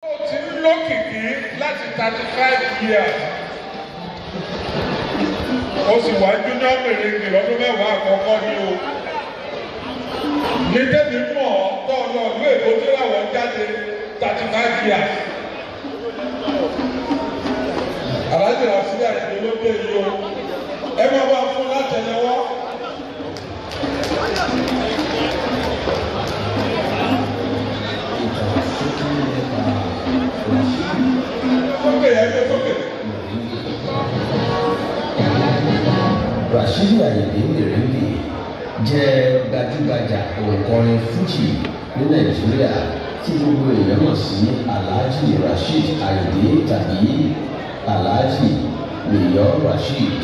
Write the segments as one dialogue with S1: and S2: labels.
S1: Ó ti ń lókìkí láti 35 years. Ó sì wá Junior Merengue lọ́dún 10 àkọ́kọ́ ní o. Ní tẹ́mi mọ̀ ọ́ tọ́ ọ lọ ìlú Èkó tí làwọn jáde 35 years. Alhaji Rasidi Ayinde ló dé yìí o. Ẹ máa bá fún látẹlẹwọ́.
S2: Ìtàn ṣókí nípa Rashidi
S1: Sókè ẹ gbé sókè.
S2: Rashidi Ayinde Merengue jẹ́ gbajúgbajà òǹkọrin fújì ní Nàìjíríà tí gbogbo èèyàn mọ̀ sí Alhaji Rasheed Ayinde tàbí Alhaji Mayor Rasheed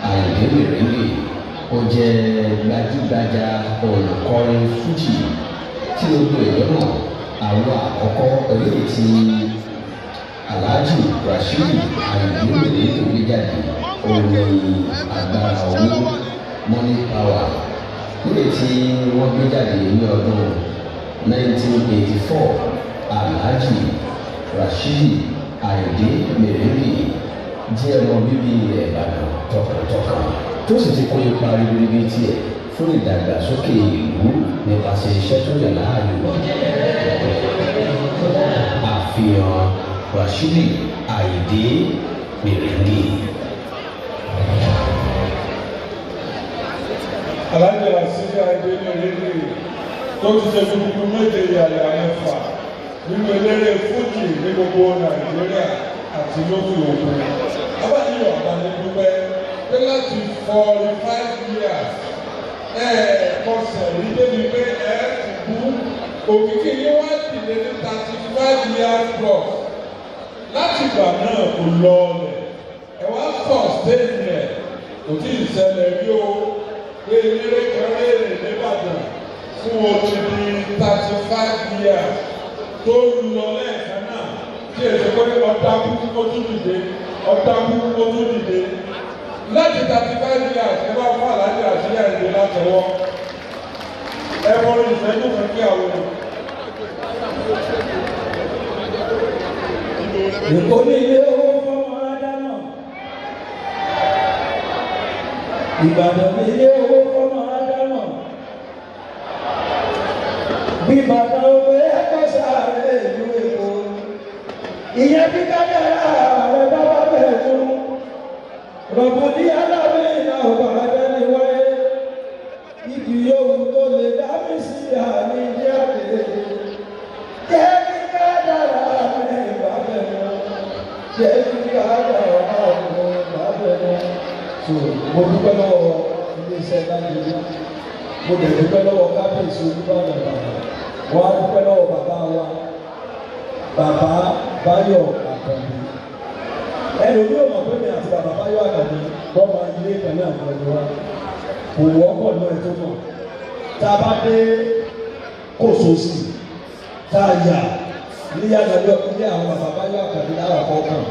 S2: Ayinde Merengue. Ó jẹ́ gbajúgbajà òǹkọrin fújì tí gbogbo èèyàn mọ̀. Àwọn àkọ́kọ́ eléyìí tí Alhaji Rasheed Ayinde Merengue gbé jáde òun ni Agbára Owó, Money Power, níbi tí wọ́n gbé jáde ní ọdún 1984. Alhaji Rasheed Ayinde Merengue jẹ́ ọmọ bíbí ilẹ̀ Ìbàdàn tọkàntọkàn tó sì ti kó ipa ribiribi tiẹ̀ fún ìdàgbàsókè ìlú nípasẹ̀ iṣẹ́ tó yàn láàyò. Àfihàn Rasheed Ayinde Merengue.
S1: Alhaji Rasidi Ayinde Merengue tó ti ṣe gudugudu méje yàyà mẹ́fà nínú eléré fújì ní gbogbo Nàìjíríà àti lókè òkun. Abáyọ̀ Àbánidúpẹ́ pé láti 45 years ẹ kọsẹ̀ rí débi pé ẹ ti kú, òkìkí yín wá dìde ní 35 years plus. Láti ìgbà náà kò lọ ọlẹ̀, ẹ wá sustain rẹ̀, kò tí ì ṣẹlẹ̀ rí o pé eléré kan léèrè nìbàdàn fún odidi 35 years tó lọ lẹ́ẹ̀kan náà tí èsì pé ọ̀dàkú ó tún dìde, ọ̀dàkú ó tún dìde láti 35 years. Ẹ bá fún Alhaji Rasidi Ayinde látọwọ́. Ẹ fọrí ìṣẹ́jú kan kí àwọn èèyàn.
S3: Èkó ní ilé owó fọmọ Ádámọ̀. Ìbàdàn ní ilé owó fọmọ Ádámọ̀. Bí Ìbàdàn òwe ẹ̀kọ́ sáré ìlú Èkó. Ìyẹn bí kádàrá rẹ̀ bá bá bẹ̀ mú. Rọ̀bùdí alábẹ́ ìlà ọ̀bà abẹ́ni wáyé. Ibi yòówù tó lè dá mi sí àní jẹ́ àdé. Jẹ́ kí kádàrá mi bá bẹ̀ mú. Jẹ́ kí kádàrá mi bá bẹ̀ mú. So mo dúpẹ́ lọ́wọ́ iléeṣẹ́ Lágẹ̀lú. Mo dẹ̀ dúpẹ́ lọ́wọ́ kábíyèsí Olúbàdàn bàbá. Wọ́n á dúpẹ́ lọ́wọ́ bàbá wa. Bàbá Báyọ̀ Àkànbí. Ẹlòmíì ò mọ̀ pé mi àti bàbá Báyọ̀ Àkànbí wọ́n máa ilé kan náà ní ọdún wa. Kò wọ́pọ̀ náà tó mọ̀. Tá a bá dé Kòsòsì, tá a yà ní yàgàdé ilé àwọn bàbá Báyọ̀ Àkànbí lára kọ̀ọ̀kan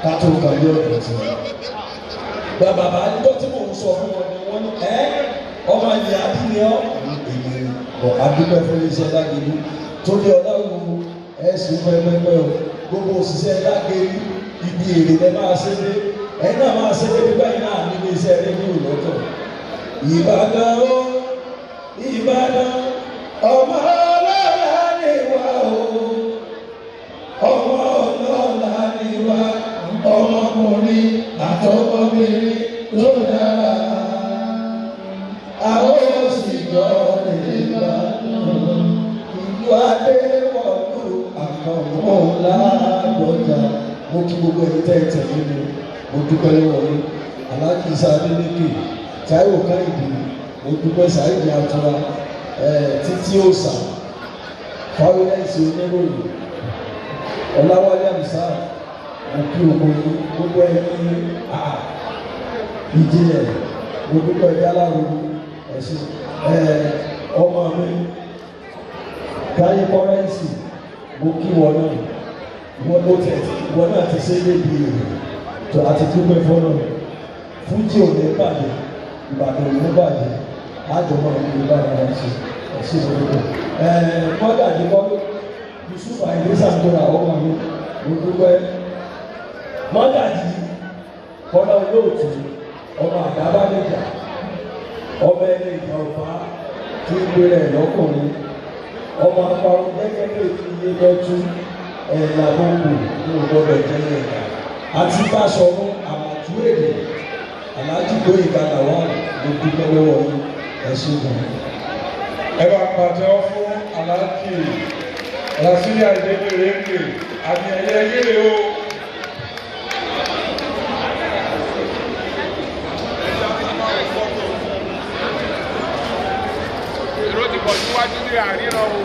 S3: ká tó kàn ní ọ̀dọ̀ tí wọn. Gba bàbá níjọ́ tí mò ń sọ fún wọn ni wọ́n ní ẹ́ ọmọ ilẹ̀ adúlé ọ́ èmi ọ̀ adúpẹ́ fún iléeṣẹ́ Lágẹ̀lú torí ọlọ́run ẹ̀sùn pẹ́pẹ́pẹ́ o. Gbogbo òṣìṣẹ́ Lágẹ̀lú ibi èrè lẹ máa ṣe dé, ẹ̀yin náà máa ṣe dé nígbà yìí náà ní iléeṣẹ́ rédíò lọ́tọ̀. Ìbàdàn o, Ìbàdàn ọmọ ọlọ́lá ni wá o, ọmọ ọlọ́lá ni wá, ọmọkùnrin àtọmọbìnrin ló dára, àwọn òsì gbọ́ Ìbàdàn ìlú Adéwọ̀lú Àkànmọ́ Ládọjà. Mo kí gbogbo ẹ̀yin tẹ́ ẹ tẹ̀lé mi, mo dúpẹ́ lọ́wọ́ yín. Alhaji Isa Adeleke, Táíwò Kẹ́hìndé, mo dúpẹ́. Saheed Atura, Títí Òòsà, Fáwọlẹ́sì oníròyìn, Ọláwálé Àmísà, mo kí gbogbo yín, gbogbo ẹ̀yin ìjìnlẹ̀, mo dúpẹ́ ẹ̀dá aláwo ẹ̀sìn ọmọ mi Táyé Kọ́rẹ́ǹsì, mo kí wọn náà. Wọn ló tẹ̀ wọn náà ti ṣe lébi èrè tó àti dúpẹ́ fọ́nà. Fújì ò ní bàjẹ́, Ìbàdàn ò ní bàjẹ́, àjọmọ́ ìlú bára wọn ṣe ẹ̀sìn òdodo. Mọ́gàjì kọ́ Yusuf Àyìndé Sàǹdọ̀rà ọmọ mi. Mo dúpẹ́. Mọ́gàjì Kọ́lá Olóòtú, ọmọ àdábánijà, ọmọ ẹni ìgbà ọ̀fà tí ń gbé rẹ̀ lọ́kùnrin, ọmọ aparun gẹ́gẹ́ bí ètò iye lọ́tú ẹ̀yà gbogbo ní ògbọ́dọ̀ jẹ́ ẹ̀yà àti Báṣọ̀run àmàtú èdè Aláàjì Gbóyèga Lawal, mo dúpẹ́ lọ́wọ́ yín, ẹ ṣé gan.
S1: Ẹ bá pàtẹ́wọ́ fún Aláàjì Rasidi Ayinde Merengue, àmì ẹ̀yẹ yére o.
S4: Èrò ti pọ̀ síwájú ní àríran o.